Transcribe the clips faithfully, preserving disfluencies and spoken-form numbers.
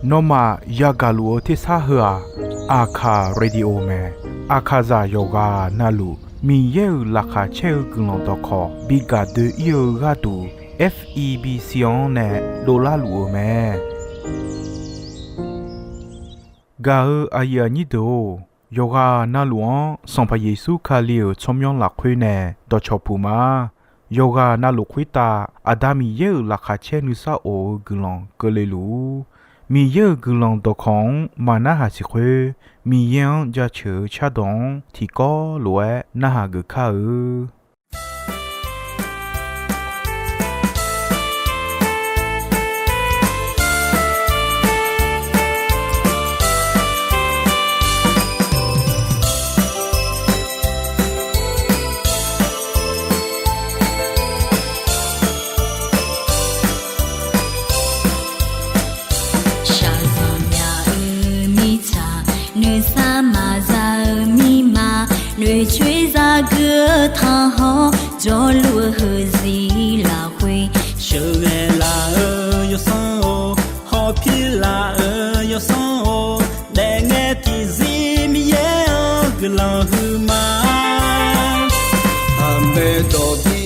Nawmaf yagaq luf-eu tersar heu-aq, Aqkaq Radio mae. Aqkaqzaq yawqghaq navluf Miqyaer-euq laqkhaq caer-eu guiqlanq dawqkawq bi gaq doe-ir-eu gharduq, F E B C-anr nae dovlar luf-eu mae. Gaq-eu aqyuif aqnyir deuq-or, yawqghaq navluf-anr Sanqpaq Yeqsur Kali-euq tsawrmyanr lafkhoer nae dawqcawq puq ma. Yawqghaq navluf khoertav Aqda Miqyaer-euq laqkhaq caer nuisar of-eu guiqlanq keuvle luf-ur. Miqyaer-euq guiqlanq dawqkawq-anr maqnarhaq siq khoer, Miqyaer-anr jaceuq-eu cardawq-anr tiqkawv lof-aer narhaq geuf kar-eu. Shaqzanq myaq-euq mirtsaq, nuisar maqza-eu mirma, noeqcoer zagui-eu tanqhawr, jawrluf-eu heuzir lafkhoer, sheuqghae laf-euq yawsanr-or, hawpir laf-euq yawsanr-or, daefngae tiqzir Miqyaer-anr guiqlanq huiqma. Aqmaeq dawq bi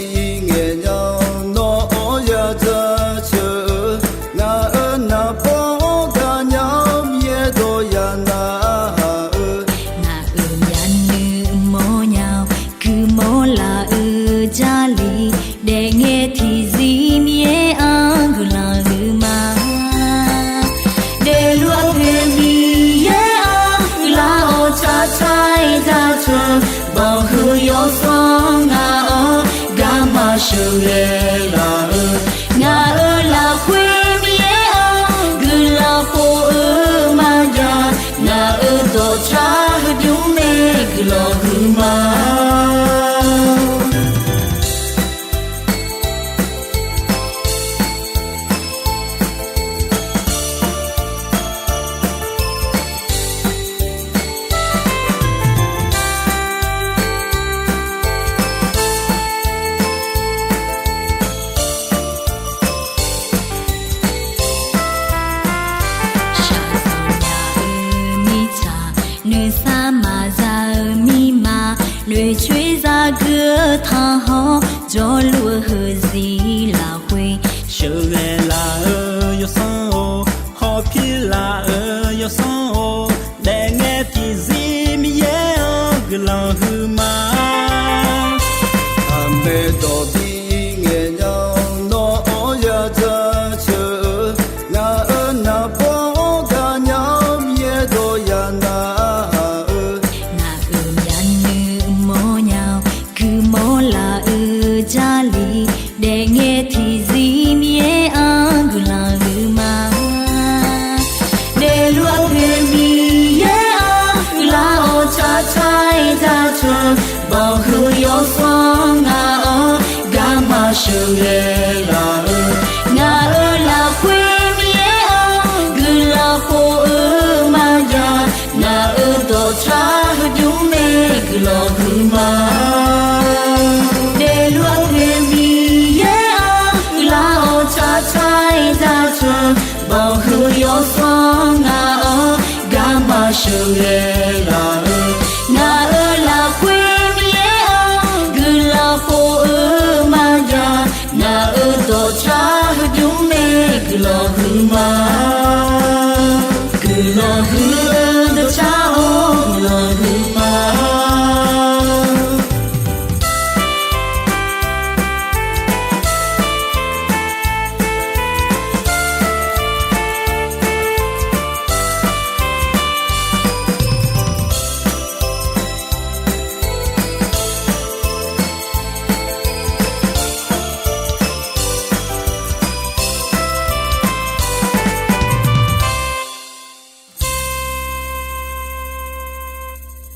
ngaeq nya-awr nawr-anr ya jaceuq-eu, ngaq-euq naqbawr-anr gaqnya-awr Miqyaer dawq ya narhaq-eu, ngaq-euq myavnuiv mawrnya-awr guiqmawr laf-eu Jarlif, daefngae tiqzir Miqyaer-anr guiqlanq huiqma. Daefluf-eu poeq Miqyaer-anr guiqlanq-awr tsaqtsaq-aer jaceuq, banqhuiq yawsanr ngaq-anr garma sheuqghae laf-eu, ngaq-euq lafkhoer Miqyaer-anr guiqlanq khof-eu maqjav, ngaq-euq dawqtsaq heudymr nae guiqlanq huiqma. Shaqzanq myaq-euq mirtsaq, nuisar maqza-eu mirma, noeqcoer zagui-eu tanqhawr, jawrluf-eu heuzir lafkhoer, sheuqghae laf-euq yawsanr-or, hawpir laf-euq yawsanr-or, daefngae tiqzir Miqyaer-anr guiqlanq huiqma. Aqmaeq dawq bi ngaeq nya-awr nawr-anr ya jaceuq-eu, ngaq-euq naqbawr-anr gaqnya-awr Miqyaer dawq ya narhaq-eu, ngaq-euq myavnuiv mawrnya-awr guiqmawr laf-eu Jarlif, daefngae tiqzir Miqyaer-anr guiqlanq huiqma. Daefluf-eu poeq Miqyaer-anr guiqlanq-awr tsaqtsaq-aer jaceuq, banqhuiq yawsanr ngaq-anr garma sheuqghae laf-eu, ngaq-euq lafkhoer Miqyaer-anr guiqlanq khof-eu maqjav, ngaq-euq dawqtsaq heudymr nae guiqlanq huiqma. Daefluf-eu poeq Miqyaer-anr guiqlanq-awr tsaqtsaq-aer jaceuq, banqhuiq yawsanr ngaq-anr garma sheuqghae laf-eu, ngaq-euq lafkhoer Miqyaer-anr guiqlanq khof-eu maqjav, ngaq-euq dawqtsaq heudymr nae guiqlanq huiqma. Guiqlanq huiq-eu dawqtsaq-or, guiqlanq huiqma.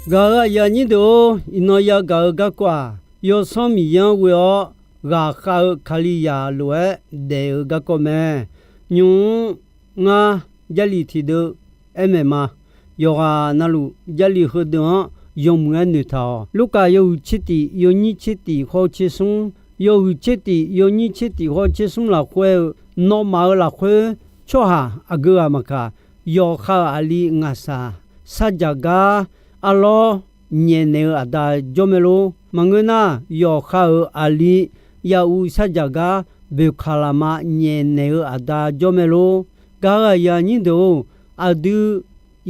Gaq-euq aqyuif aqnyir deuq-or, iqnan yagaq-eu garkawv-aq, Yawsanr Miqyaer-anr ghoe-awr ghaqkhav-eu Kalizaq lof-aer daef-eu garkawv mae. Nymq-mr ngar Jarlif tiqdeuv aer maeq ma. Yawqghaq navluf Jarlif heudeuq-anr yawmuiq-aer noeqtaq-awq. Lurkaf yawhuiq tser tif, yawnyir tser tif, khawf tser smr, yawhuiq tser tif, yawnyir tser tif hawr tser smr lafkhoer-eu, nawmaf-euq lafkhoer tsawrhaq aqgeu ghaq maqkaq, yawqha-euq aqli ngaqshaq sarjaq gar arlawr nyaefnaeq-eu aqda jawr mae lor. Maqngeur nar, yawqha-euq aqli yahuiq sarjaq gar boeqkaq lafma nyaefnaeq-eu aqda jawr mae lor. Gaq-euq aqyuif aqnyir deuq-or, aqdui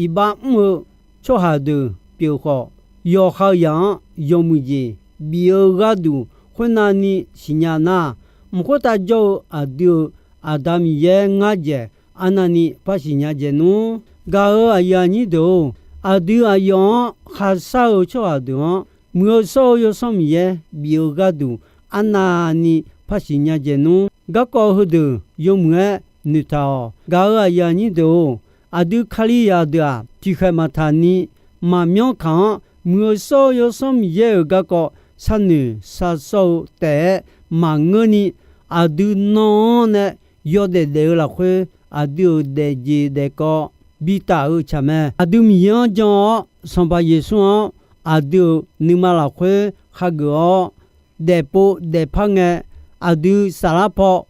iqbax mr-eu tsawrhaq deuq pyeuf khawf, yawqha-euq zaq-anr yawmuiq jeq bif-eu gharduq khoernav ni siqnya nar, mq khoertav jawr-eu aqdui-euq Aqda Miqyaer ngar dzaeq arnavni par siqnya dzaeq nmr. Gaq-euq aqyuif aqnyir deuq-or, aqdui aqyawf-anr khaqshar-eu tsawrhaq deuq-anr, Muiq-eu shawr-eu Yawsanr Miqyaer bif-eu gharduq arnavni par siqnya dzaeq nmr. Garkawv heudeuq yawmuiq-aer noeqtaq-awq. Gaq-euq aqyuif aqnyir deuq-or, aqdui Kalizaq deuq-aq, tiqkhaeq maqtaq ni maqmyanr kaq-anr, Muiq-eu shawr-eu Yawsanr Miqyaer-euq garkawv sharnoeq shar shawr-eu taef-aer maqngeurni, aqdui nan-anr nae yawdaef daef-eu lafkhoer, aqdui-euq daefjeq daefkawv bitaf-eu tsaq mae. Aqdui Miqyaer-anr jan-awr, Sanqpaq Yeqsur-anr aqdui-euq nuima lafkhoer hageuf-awr, daefpov daefpar ngae, aqdui saflar paw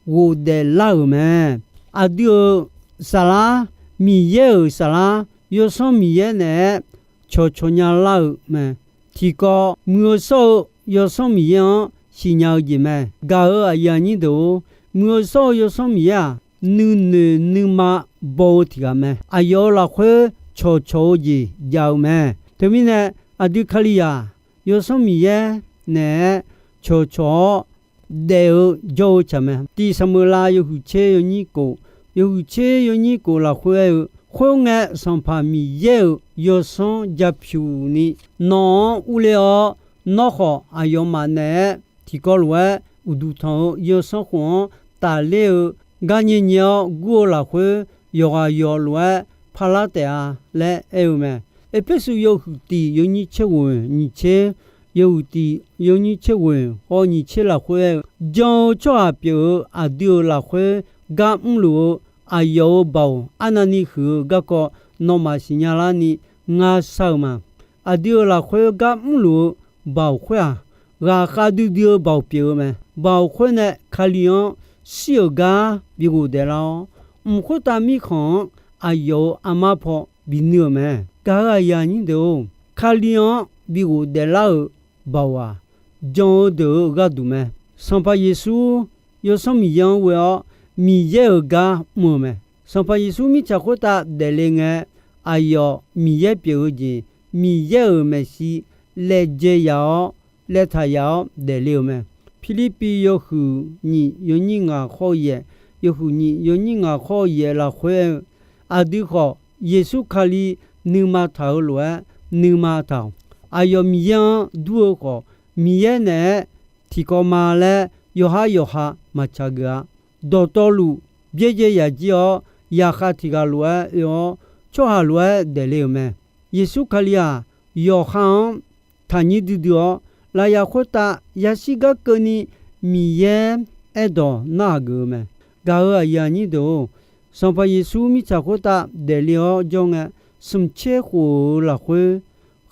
ghofdaef lar-euq mae. Aqdui-euq saflar, Miqyaer-euq saflar, Yawsanr Miqyaer naeq-aer cawqcawq nya lar-euq mae. Tiqkawv, Muiq-eu shawr-eu Yawsanr Miqyaer-anr siqnya-eu jeq mae. Gaq-euq aqyuif aqnyir deuq-or, Muiq-eu shawr-eu Yawsanr Miqyaer-aq, nuinoeq nuima baw-eu tiq ghaq mae. Aqyawf-euq lafkhoer cawqcawq-eu jeq jav-eu mae. Teumirnae, aqdui Kalizaq, Yawsanr Miqyaer naeq-aer cawqcawq-awr daef-eu jawr-eu tsaq mae. Tiq Saqmeuqlav yawhuiq tser yawnyir kof, yawhuiq tser yawnyir kof lafkhoer aer-eu, khoerngae, Sanqpaq Miqyaer-euq Yawsanr japyuq ni nawq-anr urler-awr, nawr khawf aqyawfmaf naeq-aer tiqkawv lof-aer uqduq tanq-eu Yawsanr khof-anr tafler-eu gar nyae nyae-awr gur-eu lafkhoer, yawqghaq yawq lof-aer parlar taef-a laer aer-eu mae. Erpersu yawhuiq tif yawnyir tser ghoeq nyiq tser, yawhuiq tif yawnyir tser ghoeq hawr nyiq tser lafkhoer aer-eu, jan-eu tsawrhaq pyeuf-eu aqdui-euq lafkhoer gar mrluf-eu aqyawf-euq baoq arnavni huiq-eu garkawv nawmaf siqnya larni ngar shar-eu ma. Aqdui-euq lafkhoer gar mrluf-eu baoq khoer-aq, ghaqkhav duidui-eu baoq pyeuf-eu mae. Baoq khoer nae Kali-anr shir-euq gar bi ghofdaef lar-awr, mq khoertav mirkhanq-anr aqyawf-euq armar paw bi nuir-euq mae. Gaq-euq aqyuif aqnyir deuq-or, Kali-anr bi ghofdaef lar-euq baoq-aq, jan-eu deuq-euq gharduq mae. Sanqpaq Yeqsur Yawsanr Miqyaer-anr ghoe-awr, Miqyaer-euq gar mr-eu mae. Sanqpaq Yeqsur mirtsaq khoertav daefle ngae, aqyawf Miqyaer pyeuf-eu jeq, Miqyaer-euq maeqshi laejae yaf-awr, laetaq yaf-awr daefle-euq mae. Pirlirpiv yawhuiq nyiq yawnyir ngaq khawr-eu yaeq, yawhuiq nyiq yawnyir ngaq khawr-eu yaeq lafkhoer aer-eu, aqdui khawf Yeqsur Kali nuima taq-eu lof-aer nuima taq-awq. Aqyawf Miqyaer-anr dur-eu khawf, Miqyaer naeq-aer tiqkawv ma laer yawqhar yawqha maqtsaq geuf-a. Dawqtawvluf byaerdzae yaq jir-awr, yaqkhav tiq ghaq lof-aer oe-awr, tsawrhaq lof-aer daefle-euq mae. Yeqsur Kali-aq, yawqha-anr taqnyir duidui-awr, lafyaq khoertav yashir gar keuvni Miqyaer aerdawq narhaq geuf-eu mae. Gaq-euq aqyuif aqnyir deuq-or, Sanqpaq Yeqsur mirtsaq khoertav daefle-awr jawr ngae, smq tser khof-euq lafkhoer,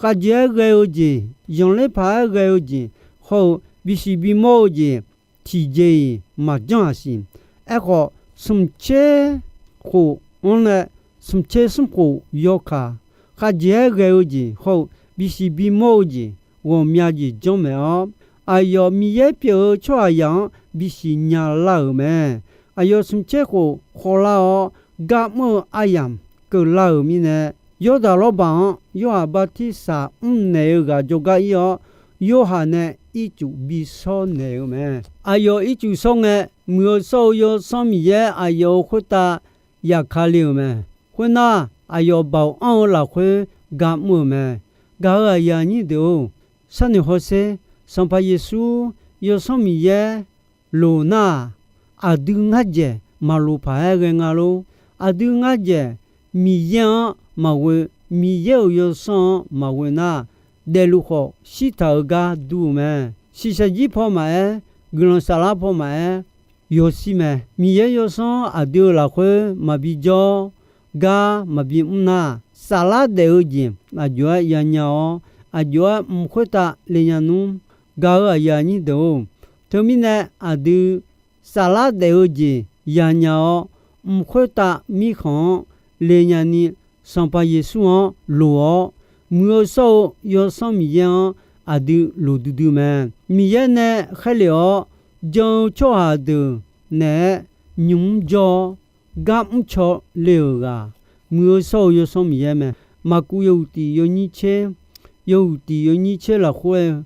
khavjeq-aer ghae-eu jeq, zanqler paq-aer ghae-eu jeq, hawr-eu bisiq bimawr-eu jeq, tiqjeq-iq maqjanr-aq siq. Aerkhawf, smq tser khof-anr nae smq tser smr khof yawkaq, khavjeq-aer ghae-eu jeq hawr-eu bisiq bimawr-eu jeq ghawqmya jeq janr maeq-awr, aqyawf Miqyaer pyeuf-eu tsawrhaqzaq-anr bisiq nya lar-euq mae. Aqyawf smq tser khof khawvlar-awr, gar mr-eu aryamq keuvlar-euq mirnae, Yawrdaq lawrbaq-anr Yorhaq bartirsaq mrnaeq-eu ghaq jawrgar ir-awr, Yorhaq nae ircuf bi shawr naeq-eu mae. Aqyawf ircuf shawr ngae, Muiq-eu shawr-eu Yawsanr Miqyaer aqyawf-euq khoertav yaqkale-euq mae. Khoernar, aqyawf baoq anr-eu lafkhoer gar mr-euq mae. Gaq-euq aqyuif aqnyir deuq-or, sharnoeq hawsher. Sanqpaq Yeqsur Yawsanr Miqyaer loq nar-aq, aqdui ngar dzaeq maqloq paq-aer ghae nga lor. Aqdui ngar dzaeq Miqyaer-anr maqghoe, Miqyaer-euq Yawsanr-anr maqghoe nar, daefluf khawf shirtaq-euq gar dur-eu mae. Shiqshaq jir paw maqaer, guiqlanq saflar paw maqaer, yawshir mae. Miqyaer Yawsanr aqdui-euq lafkhoer maqbi jawr, gar maqbi mr nar, saflar daef-eu jeq aqjox-aer yanya-awr, aqjox-aer mq khoertav le nya nmr. Gaq-euq aqyuif aqnyir deuq-or, Teumirnae aqdui saflar daef-eu jeq yanya-awr, mq khoertav mirkhanq-anr le nyani, Sanqpaq Yeqsur-anr loq-awr, Muiq-eu shawr-eu Yawsanr Miqyaer-anr aqdui loq duidui mae. Miqyaer nae khaerlef-awr jan-eu tsawrhaq deuq naeq-aer nymq mr jawr-awr, gar mrcaw le-euq ghaq, Muiq-eu shawr-eu Yawsanr Miqyaer mae. Maqkuv yawhuiq tiq yawnyir tser, yawhuiq tiq yawnyir tser lafkhoer-aer,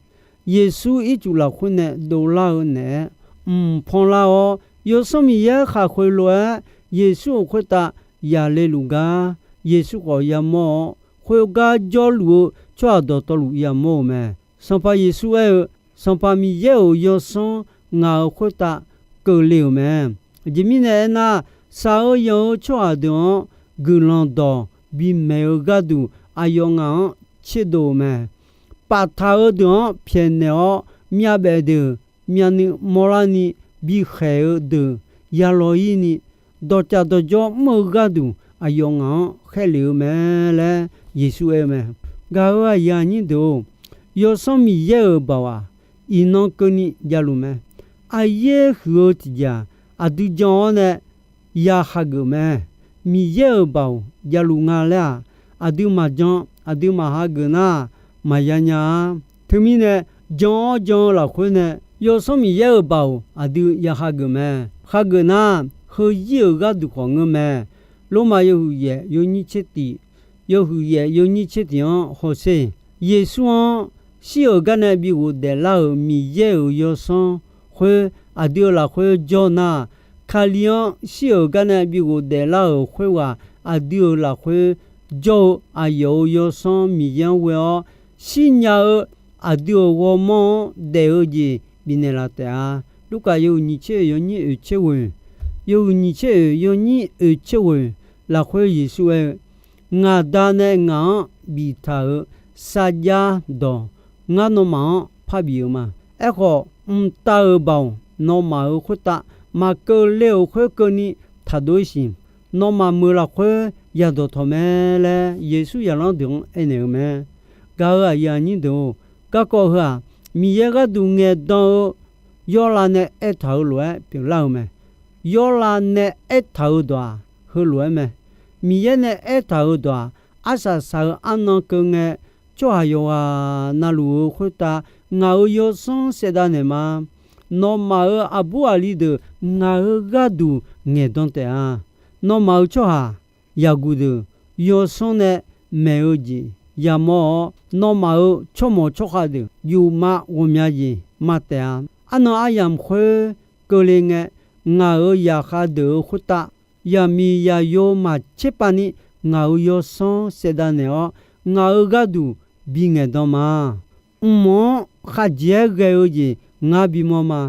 Yeqsur ircuf lafkhoer nae dovlar-eu naeq-aer, mq panlar-awr, Yawsanr Miqyaer khaqkhoeq lof-aer Yeqsur-euq khoertav yaqle luf gar, Yeqsur khawf yamawr-awr, khoergar jawrluf-eu tsawrhaq dawqtawvluf yamawr-euq mae. Sanqpaq Yeqsur aer-eu, Sanqpaq Miqyaer-euq Yawsanr ngaq-euq khoertav keuvle-euq mae. Aqjeq mirnae aernar, shaq-eu yanq-eu tsawrhaq deuq-anr guiqlanq dawq bimaeq-eu gharduq aqyawf ngaq-anr tserdov-euq mae. Paftaq-eu deuq-anr pyaeqnaeq-awr, myavbaef deuq myavnuiv mawrlarni bikhaeq-eu deuq yalaw-ir ni, dawqcaf dawqjawr mr-eu gharduq aqyawf ngaq-anr khaerlef-eu mae laer Yeqsur aer-eu mae. Gaq-euq aqyuif aqnyir deuq-or, Yawsanr Miqyaer-euq baoq-aq, iqnan keuvni javluf mae. Aqyaer huiq-eu tiqjeq-aq, aqdui jan-awr nae ya hageuf mae. Miqyaer-euq baoq javluf nga laer-aq, aqdui maqjan, aqdui maqhageuf nar, maqya nya-a. Teumirnae, jan-awr jan-eu lafkhoer nae Yawsanr Miqyaer-euq baoq aqdui ya hageuf mae. Hageuf nar, heuzir-euq gharduq khawf ngeur mae. Lormav yawhuiq yaef yawnyir tser tiq, yawhuiq yaef yawnyir tser tiq-anr hawsher. Yeqsur-anr shir-euq gar nae bi ghofdaef lar-euq Miqyaer-euq Yawsanr khoer aqdui-euq lafkhoer jawr nar, Kali-anr shir-euq gar nae bi ghofdaef lar-euq khoerghaq aqdui-euq lafkhoer jawr-eu aqyawf-euq Yawsanr Miqyaer-anr ghoe-awr, shirnya-eu aqdui-euq ghawrmawr-anr daef-eu jeq bifnaeq laf taef-a. Lurkaf yawhuiq nyiq tser oeq yawnyir oeq tser ghoeq, yawhuiq nyiq tser oeq yawnyir oeq tser ghoeq lafkhoer Yeqsur aer-eu, Ngaq Da nae ngaq-anr biftaq-euq sarjax dawq ngar nawmaf-anr parbif-eu ma. Aerkhawf, mqtav-euq baoq nawmaf-euq khoertav maqkeuv le-euq khoerkeuvni taqdov-ir siq. Nawmaf meuq lafkhoer yadawq tawq mae laer Yeqsur zaqlanr deuq-anr aernaeq-eu mae. Gaq-euq aqyuif aqnyir deuq-or, garkawv heu-aq, Miqyaer gharduq ngaeqdan-eu Yawrlav nae aertaq-euq lof-aer pyeuflar-eu mae. Yawrlav nae aertaq-euq dawq-aq, heulof-aer mae. Miqyaer nae aertaq-euq dawq-aq, arsaq saq-eu arnan keuv ngae, tsawrhaq yawqghaq na luf-eu khoertav ngaq-euq Yawsanr saevdav naeqma. Nawmaf-euq aqbur aqli deuq ngaq-euq gharduq ngaeqdan taef-a. Nawmaf-euq tsawrhaq yaqguq deuq Yawsanr nae maeq-eu jeq yamawr-awr, nawmaf-euq tsawrmawq tsawrkhav deuq yufmav ghawqmya jeq ma taef-a. Arnan aryamq khoer keuvle ngae, ngaq-euq zaqkhav deuq-euq khoertav yaqmiq zaqyo maqtser pavni ngaq-euq Yawsanr saevdav naeq-awr, ngaq-euq gharduq bi ngaeqdan ma. Mq-anr khavjeq-aer ghae-eu jeq ngar bimawr ma.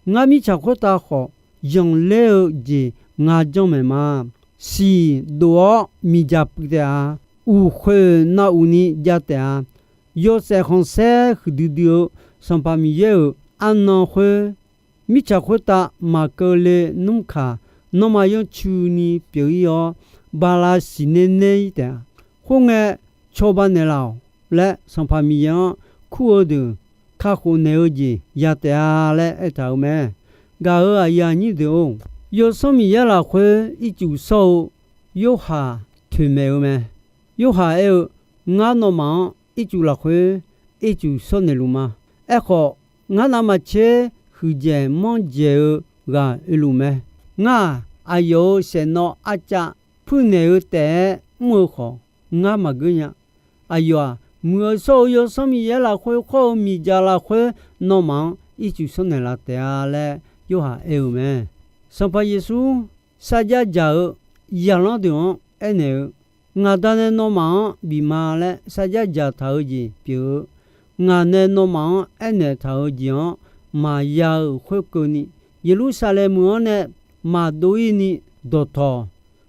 Ngar mirtsaq khoertav khawf, zanqler-eu jeq ngar janrmaeq ma. Siq dof-awr miqdzaq puiv taef-a. Uqkhoeq na uqni jav taef-a. Yawshaef khanqsaer huiqdui dui-eu Sanqpaq Miqyaer-euq arnan khoer, mirtsaq khoertav maqkeuv le nmr kaq, nawmaf yancuini pyeuf-ir-awr, bala siqner ner-ir taef-a. Khoerngae, cawba naeqlaf-awq laer Sanqpaq Miqyaer-anr kur-eu deuq kakhof naeq-eu jeq ya taef-a laer aertaq-euq mae. Gaq-euq aqyuif aqnyir deuq-or, Yawsanr Miqyaer lafkhoer ircuf shawr-eu Yorhaq toeqmaeq-eu mae. Yorhaq aer-eu, Ngar nawmaf-anr ircuf lafkhoer ircuf shawrnaeq luf ma. Aerkhawf, ngar navmaqtser huiqdzaeq manrdzaeq-eu ghaq oeluf mae. Ngar-aq, aqyawf-euq saeqnawv arcav puirnaeq-eu taef-aer mr-eu khawf, ngar maqgeur nya. Aqyawf-aq, Muiq-eu shawr-eu Yawsanr Miqyaer lafkhoer khawr-eu miqdzaq lafkhoer nawmaf-anr ircuf shawrnaeq laf taef-a laer Yorhaq aer-eu mae. Sanqpaq Yeqsur sarjax dzaq-eu zaqlanr deuq-anr aernaeq-eu, Ngaq Da nae nawmaf-anr bif ma laer sarjax dzaqtaq-eu jeq pyeuf-eu, ngaq nae nawmaf-anr aernaeq taq-eu jeq-anr maqya-euq khoerkeuvni, Yeqlursaqlaeq meuq-anr nae maqdov-ir ni dawqtawq.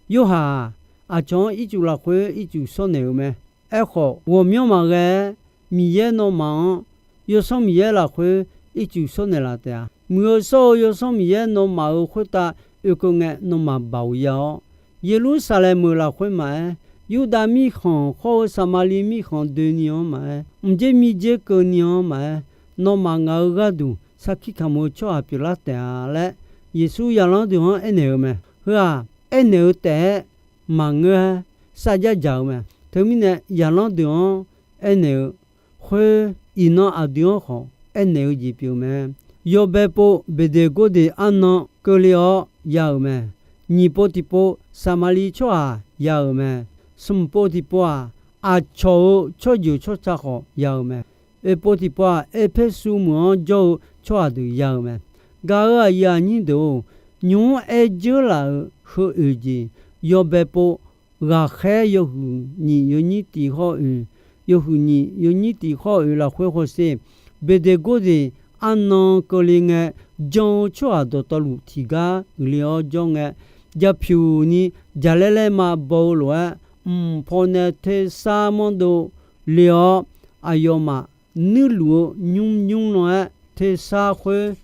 Yorhaq-aq, aqcawq-anr ircuf lafkhoer ircuf shawrnaeq-euq mae. Aerkhawf, ghawqmyanr maqghae-aer, Miqyaer nawmaf-anr Yawsanr Miqyaer lafkhoer ircuf shawrnaeq laf taef-a. Muiq-eu shawr-eu Yawsanr Miqyaer nawmaf-euq khoertav oekeuv ngae, nawmaf baoq ya-awr, Yeqlursaqlaeq meuq lafkhoer maqaer, Yurdav mirkhanq khawr-eu Saqmaqliv mirkhanq doeni-anr maqaer, mqdzer mirdzer keuvni-anr maqaer, nawmaf ngaq-euq gharduq sarkir kamq-eu tsawrhaq pyeuflar taef-a laer, Yeqsur zaqlanr deuq-anr aernaeq-eu mae. Heu-aq, aernaeq-eu taef-aer maqngeur-aer sarjax dzaq-eu mae. Teumirnae, zaqlanr deuq-anr aernaeq-eu khoer, iqnan aqdui-anr khawf aernaeq-eu jeq pyeuf-eu mae. Yawbae pov Beqdeqgordeq arnan keuvle-awr ya-euq mae. Nyiq pov tiqpov, Saqmaqliv tsawrhaq ya-euq mae. Smq pov tiqpov-aq, aqcawq-euq tsawrjeuq tsawrca khawf ya-euq mae. Oeq pov tiqpov-aq, Erpersu meuq-anr jawr-eu tsawrhaq deuq ya-euq mae. Gaq-euq aqyuif aqnyir deuq-or, nymq-mr aer dzeur laf-euq heu oeq jeq, yawbae pov ghaqkhaer yawhuiq nyiq yawnyir tiq hawr oeq, yawhuiq nyiq yawnyir tiq hawr oeq lafkhoer hawsher, Beqdeqgordeq arnan keuvle ngae, jan-eu tsawrhaq dawqtawvluf tiqgar uiqle-awr jawr ngae, jaqpyuq ni jaqlaer laer ma baw-eu lof-aer, mq pawnae tersar manrdov le-awr, aqyawfmaf nuirluf-eu nymr nymr lan-aer tersar khoer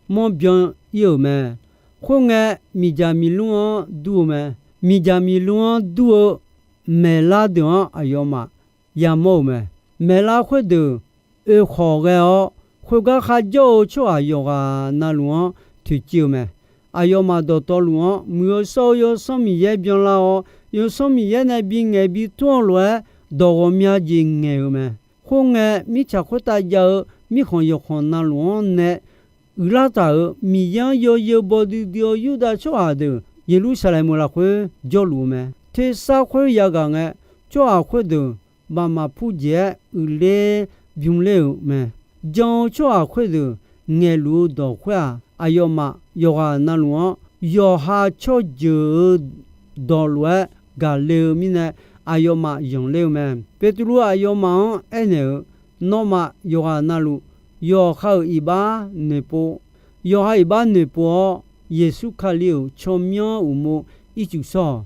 manrbyan ir-euq mae. Khoerngae, miqdzaq miqlmr-anr dur-eu mae. Miqdzaq miqlmr-anr dur-eu maeqlar deuq-anr aqyawfmaf yamawr-euq mae. Maeqlar khoerdeuq oe khawq ghae-awr, khoergar kharjawr-eu tsawrhaq yawqghaq navluf-anr toeqciv-eu mae. Aqyawfmaf dawqtawvluf-anr Muiq-eu shawr-eu Yawsanr Miqyaer byanlar-awr, Yawsanr Miqyaer nae bingaeq bitur-eu lof-aer, dawq ghawqmya jeq ngaeq-euq mae. Khoerngae, mirtsaq khoertav jav-eu mirkhanq yawqkhanq navluf-anr nae uiqlar taq-euq Miqyaer-anr yawzeu baw duidui-eu Yurdav tsawrhaq deuq Yeqlursaqlaeq meuq lafkhoer jawrluf-eu mae. Tersar khoer yaghaq ngae, tsawrhaq khoerdeuq baqmaq pur jeq-aer uiqler bymr ler-euq mae. Jan-eu tsawrhaq khoerdeuq ngaeqluf-eu dawq khoer-aq, aqyawfmaf yawqghaq navluf-anr yawqha tsawrjeuq-euq dawq lof-aer gaqle-eu mirnae, aqyawfmaf zanqler-eu mae. Beqtuvluv aqyawfmaf-anr aernaeq-euq, Nawmaf yawqghaq navluf, yawqha-euq iqbax noeqpov, yawqha iqbax noeqpov-awr, Yeqsur Kali-euq tsawrmyanr uqmov ircuf shawr-awq.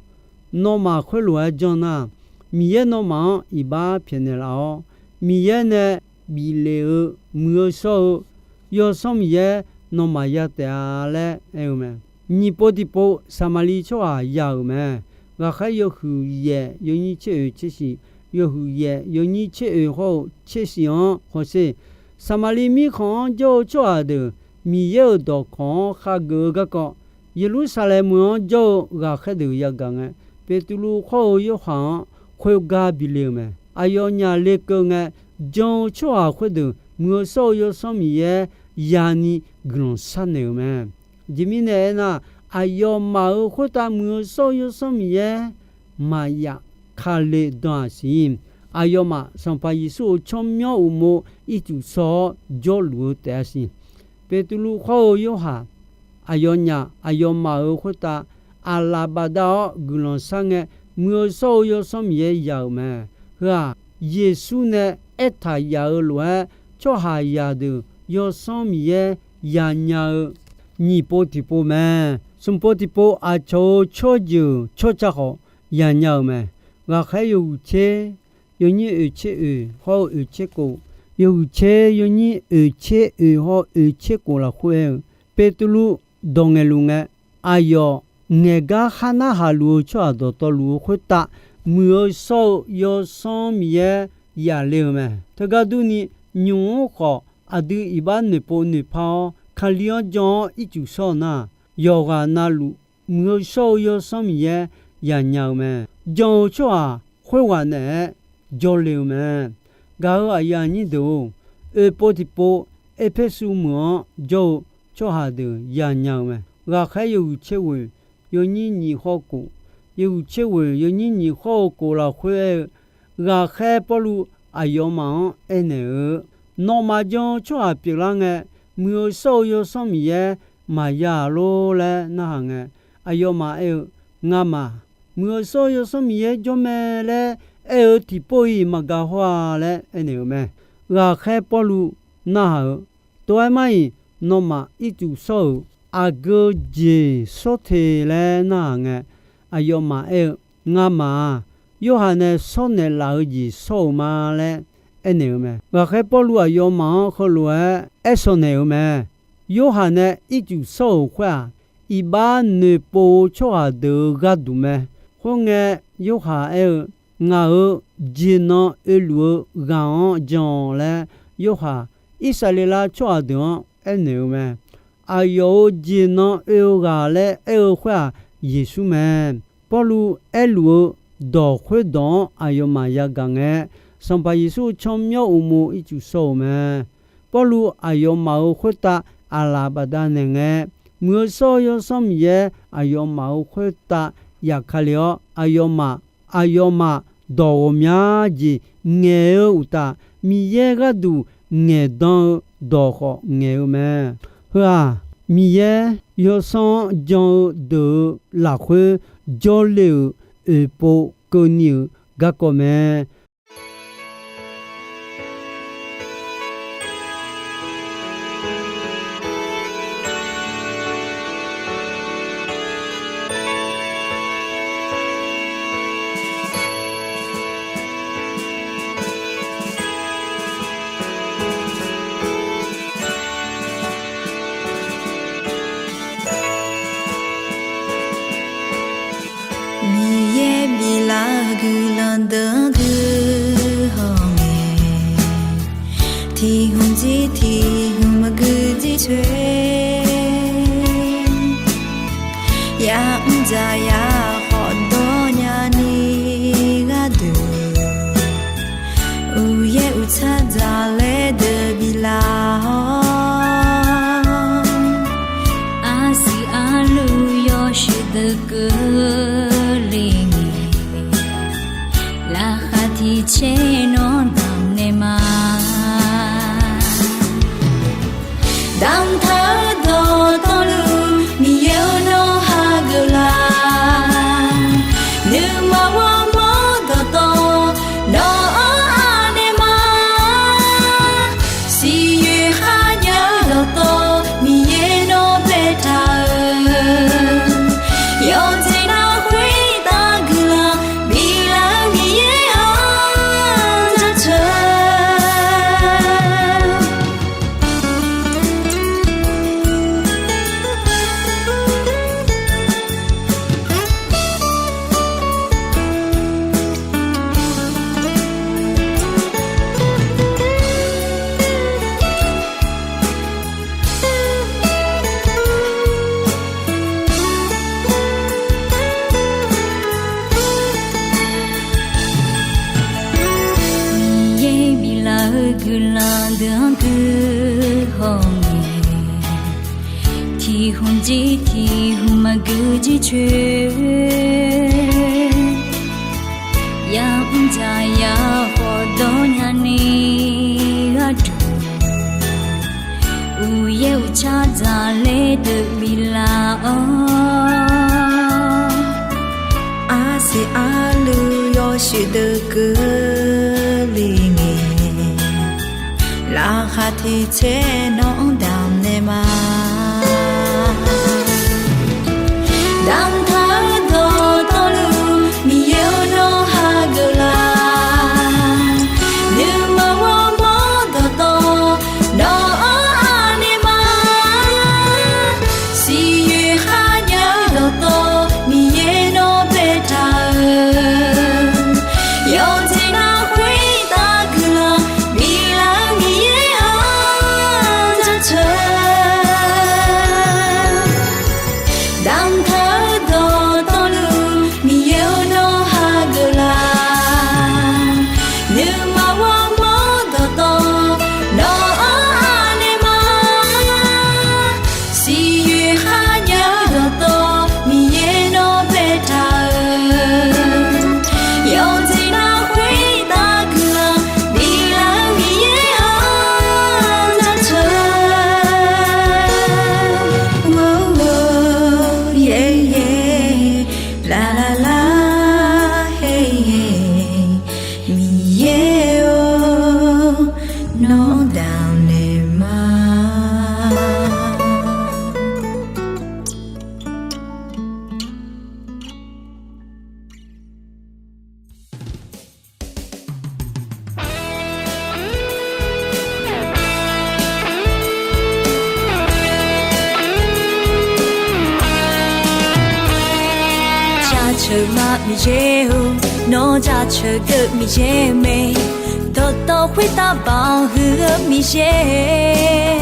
Nawmaf khoerlof-aer janr nar, Miqyaer nawmaf-anr iqbax pyaeqnaeq laf-awr, Miqyaer nae bif lef-eu Muiq-eu shawr-eu Yawsanr Miqyaer nawmaf ya taef-a laer aer-eu mae. Nyiq pov tiqpov, Saqmaqliv tsawrhaq ya-euq mae. Ghaqkhaer yawhuiq yaef yawnyir tser oeq tser shiq, yawhuiq yaef yawnyir tser oeq hawr-eu tser shiq-anr hawsher, Saqmaqliv mirkhanq-anr jawr-eu tsawrhaq deuq Miqyaer-euq dawqkawq-anr khageuf-eu garkawv, Yeqlursaqlaeq meuq-anr jawr-eu ghaqkhaer deuq yagaq ngae, Beqtuvluv khawr-eu Yorhaq-anr khoergar bi le-eu mae. Aqyawfnyaf lekeuv ngae, jan-eu tsawrhaq khoerdeuq Muiq-eu shawr-eu Yawsanr Miqyaer yani guiqlanq sharnaeq-euq mae. Aqjeq mirnae aernar, aqyawfmaf-euq khoertav Muiq-eu shawr-eu Yawsanr Miqyaer maqyaf, Kali dan-aq siq. Aqyawfmaf Sanqpaq Yeqsur-euq tsawrmyanr uqmov ircuf shawr-awr jawrluf-eu taef-a siq. Beqtuvluv khawr-eu Yorhaq, aqyawfnyaf aqyawfmaf-euq khoertav aqlaf bafdav-awr guiqlanq shar ngae, Muiq-eu shawr-eu Yawsanr Miqyaer ya-euq mae. Heu-aq, Yeqsur nae aertaq yaf-eu lof-aer, tsawrhaqzaq deuq Yawsanr Miqyaer yanya-eu nyiq pov tiqpov mae. Smq pov tiqpov, aqcawq-euq tsawrjeuq tsawrca khawf yanya-euq mae. Ghaqkhaer yawhuiq tser yawnyir oeq tser oeq hawr-eu oeq tser kof, yawhuiq tser yawnyir oeq tser oeq hawr oeq tser kof lafkhoer aer-eu, Beqtuvluv dawq ngaeqluf ngae, aqyawf ngaeqgar khar narhaq luf-eu tsawrhaq dawqtawvluf-eu khoertav Muiq-eu shawr-eu Yawsanr Miqyaer yaf le-euq mae. Teugar durni, nymq-mr khawf aqdui iqbax noeqpov noeqpar-awr, Kali-anr jan-awr ircuf shawr-eu nar, yawqghaq navluf Muiq-eu shawr-eu Yawsanr Miqyaer yanya-euq mae. Jan-eu tsawrhaq khoerghaq naeq-aer jawrle-eu mae. Gaq-euq aqyuif aqnyir deuq-or, oeqpov tiqpov Erpersu meuq-anr jawr-eu tsawrhaq deuq yanya-euq mae. Ghaqkhaer yawhuiq tser ghoeq yawnyir nyiq hawr-eu kof, yawhuiq tser ghoeq yawnyir nyiq hawr-eu kof lafkhoer aer-eu, Ghaqkhaer Pawrluv aqyawfmaf-anr aernaeq-eu, Nawmaf jan-eu tsawrhaq pyeuflar ngae, Muiq-eu shawr-eu Yawsanr Miqyaer maqya-a lor laer narhaq ngae, aqyawfmaf aer-eu, Ngamaf, Muiq-eu shawr-eu Yawsanr Miqyaer jawr mae laer aer-eu tiqpov-iq maqgaq haw-a laer aernaeq-euq mae. Ghaqkhaer Pawrluv narhaq-euq, Tov-aer mar-iq, nawmaf ircuf shawr-euq aqgeu jeq shawr te laer narhaq ngae, aqyawfmaf aer-eu, Ngamaf-aq, Yorhaq nae shawrnaeq laf-eu jeq shawr-euq ma laer aernaeq-eu mae. Ghaqkhaer Pawrluv aqyawfmaf-anr heulof-aer aer shawq naeq-euq mae. Yorhaq nae ircuf shawr-euq khoer-aq, iqbax noeqpov-eu tsawrhaq deuq-euq gharduq mae. Khoerngae, Yorhaq aer-eu, Ngaq-euq jeqnan oeluf-eu ghaq-anr jan-awq laer, Yorhaq Irsaqleqlav tsawrhaq deuq-anr aernaeq-eu mae. Aqyawf-euq jeq nan oe-eu ghaq laer aer-eu khoer-aq, Yeqsur mae. Pawrluv aerluf-eu dawq khoerdawq-anr aqyawfmaf yagaq ngae, Sanqpaq Yeqsur-eu tsawrmyanr uqmov ircuf shawr-euq mae. Pawrluv aqyawfmaf-euq khoertav aqlaf bafdav naeq ngae, Muiq-eu shawr-eu Yawsanr Miqyaer aqyawfmaf-euq khoertav yaf ka le-awr, aqyawfmaf aqyawfmaf dawq ghawqmya jeq ngaeq-eu uqtaf, Miqyaer gharduq ngaeqdan-eu dawq khawf ngaeq-eu mae. Heu-aq, Miqyaer Yawsanr-anr jan-eu deuq-euq lafkhoer jawrle-euq oeqpov keuvni-euq garkawv mae. Miqyaer biflaf-eu guiqlanq deuq-anr guihaw ngae, tiq hmq jir tiq hmq maqgui jir coer, ya'mr dzaq ya khawf dawr nyani gharduq, uqyaer uqtsar dzaq laer deuq biflaf-awr, arsiq arluv yawshuif deuq keuvle ngae, laqkhaq tiqcaer nawr damq naeq ma. Damqtaq-eu dawqtawvluf Miqyaer-or, nawr hageuf laf. Nuima ghawrmawr dawqtawv nawq-anr anaeq ma. Siqyoeq kharjav-eu dawqtawv Miqyaer nawr baetaq-euq, yawqjeq nar khoertav guiqlanq biflaf-eu Miqyaer-anr jaceuq. Miqyaer biflaf-eu guiqlanq deuq-anr guihaw ngae, tiq hmq jir tiq hmq maqgui jir coer, ya'mr dzaq ya khawf dawr nyani gharduq, uqyaer uqtsar dzaq laer deuq biflaf-awr, arsiq arluv yawshuif deuq keuvle ngae, laqkhaq tiqcaer nawq-anr damq naeq ma. Damqtaq-eu dawqtawvluf Miqyaer-or, nawr hageuf laf. Nuima ghawrmawr dawqtawv nawq-anr anaeq ma. Siqyoeq kharjav-eu dawqtawv Miqyaer nawr baetaq-euq, yawqjeq nar khoertav guiqlanq biflaf-eu Miqyaer-anr jaceuq. Damqtaq-eu dawqtawvluf Miqyaer-or, nawr hageuf laf. Nuima ghawrmawr dawqtawv nawq-anr anaeq ma. Siqyoeq kharjav-eu dawqtawv Miqyaer nawr baetaq-euq, yawqjeq nar khoertav guiqlanq biflaf-eu Miqyaer-anr jaceuq. Laqlaqla, Miqyaer-or, nawr damq naeq ma. Jaceuq ma Miqyaer-or, nawr jaceuq deuq Miqyaer mae. Dawqtawv khoertav baoq huiq-eu Miqyaer,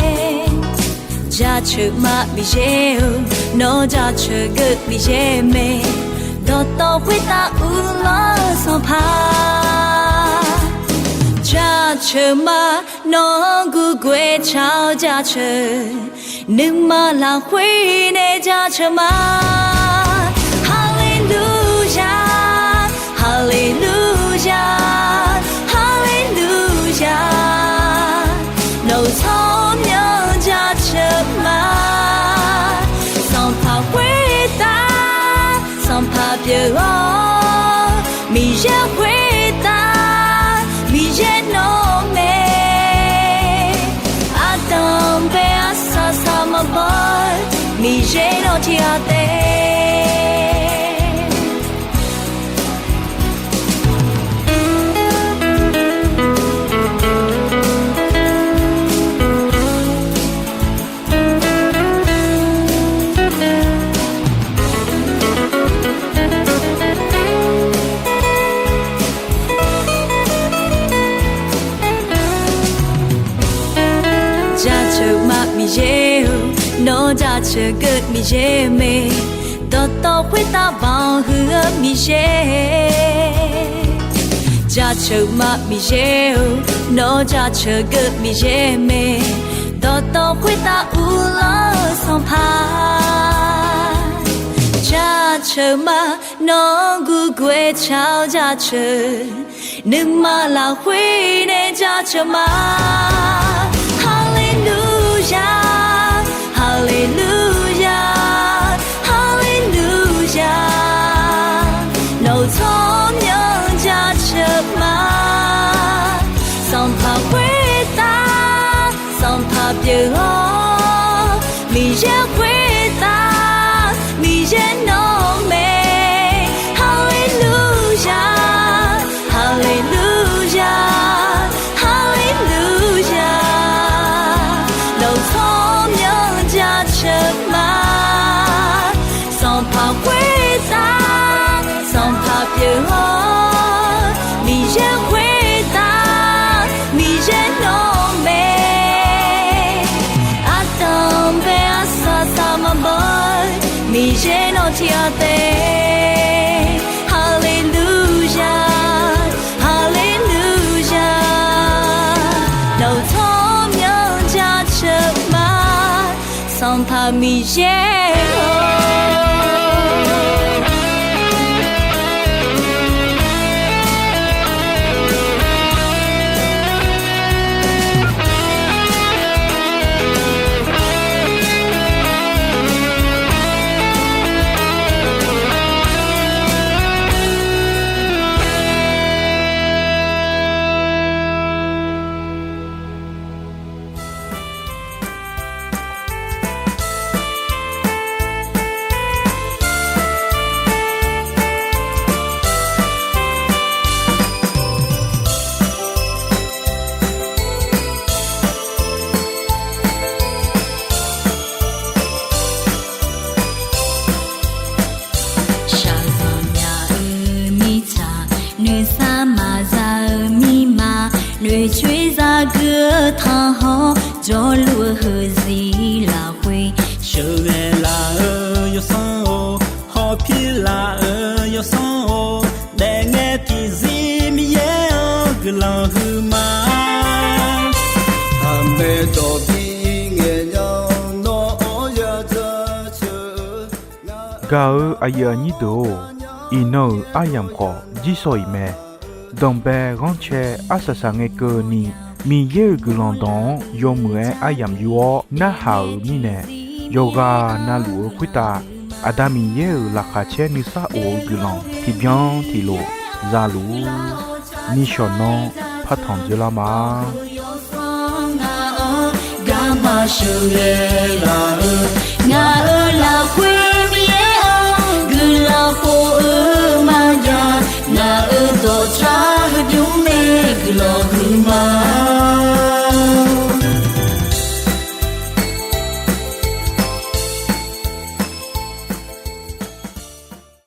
Jaceuq ma Miqyaer-eu, nawr jaceuq geuv Miqyaer mae. Dawqtawv khoertav uvlanr-eu Sanqpaq, jaceuq ma. Nawq-anr gurguaev tsaq-awr jaceuq, nuima lafkhoer nae jaceuq ma. Haleluya, haleluya, haleluya. Nawq-euq tsawrmyanr jaceuq ma. Sanqpaq khoertav, Sanqpaq pyeuf-awr, Miqyaer khoertav, Miqyaer nawr mae. Ardanq bae arsaq saq maqbaw-eu, Miqyaer nawr tiqghaq taef. Jaceuq ma Miqyaer-eu, nawr jaceuq geuv Miqyaer mae. Dawqtawv khoertav banq huiq-eu Miqyaer. Jaceuq ma Miqyaer-eu, nawr jaceuq geuv Miqyaer mae. Dawqtawv khoertav uvlanr-eu Sanqpaq, jaceuq ma. Nawq-anr gurguaev tsaq-awr jaceuq, nuima lafkhoer nae jaceuq ma. Haleluya, haleluya, haleluya. Nawq-euq tsawrmyanr jaceuq ma. Sanqpaq khoertav, Sanqpaq pyeuf-awr, Miqyaer khoertav, Miqyaer nawr mae. Haleluya, haleluya, haleluya. Nawq-euq tsawrmyanr jaceuq ma. Sanqpaq khoertav, Sanqpaq pyeuf-awr, Miqyaer khoertav, Miqyaer nawr mae. Ardanq bae arsaq saq maqbaw-eu, Miqyaer nawr tiqghaq taef. Haleluya, haleluya. Nawq-euq tsawrmyanr jaceuq ma. Sanqpaq Miqyaer-or. Shaqzanq myaq-euq mirtsaq, nuisar maqza-eu mirma, noeqcoer zagui-eu tanqhawr, jawrluf-eu heuzir lafkhoer, sheuqghae laf-euq yawsanr-or, hawpir laf-euq yawsanr-or, daefngae tiqzir Miqyaer-anr guiqlanq huiqma. Aqmaeq dawq bi ngaeq nya, nawr-anr ya jaceuq-eu. Gaq-euq aqyuif aqnyir deuq-or, iqnan-euq aryamq khawf jirsawq iq mae. Danqbae ghanrcae arsaq saq ngae keuvni, Miqyaer-euq guiqlanq dawq-anr yawmuiq-aer aryamq yur-awr narhaq-euq mirnae, yawqghaq navluf-eu khoertav Aqda Miqyaer-euq laqkhaq caer nuisar of-eu guiqlanq tiqbyan tiqlof zaluf-ur. Nishawq nanr partanq dzoerlar ma. Garma sheuqghae laf-eu, ngaq-euq lafkhoer Miqyaer-anr guiqlanq khof-eu maqjav, ngaq-euq dawqtawvluf heubymr nae guiqlanq huiqma.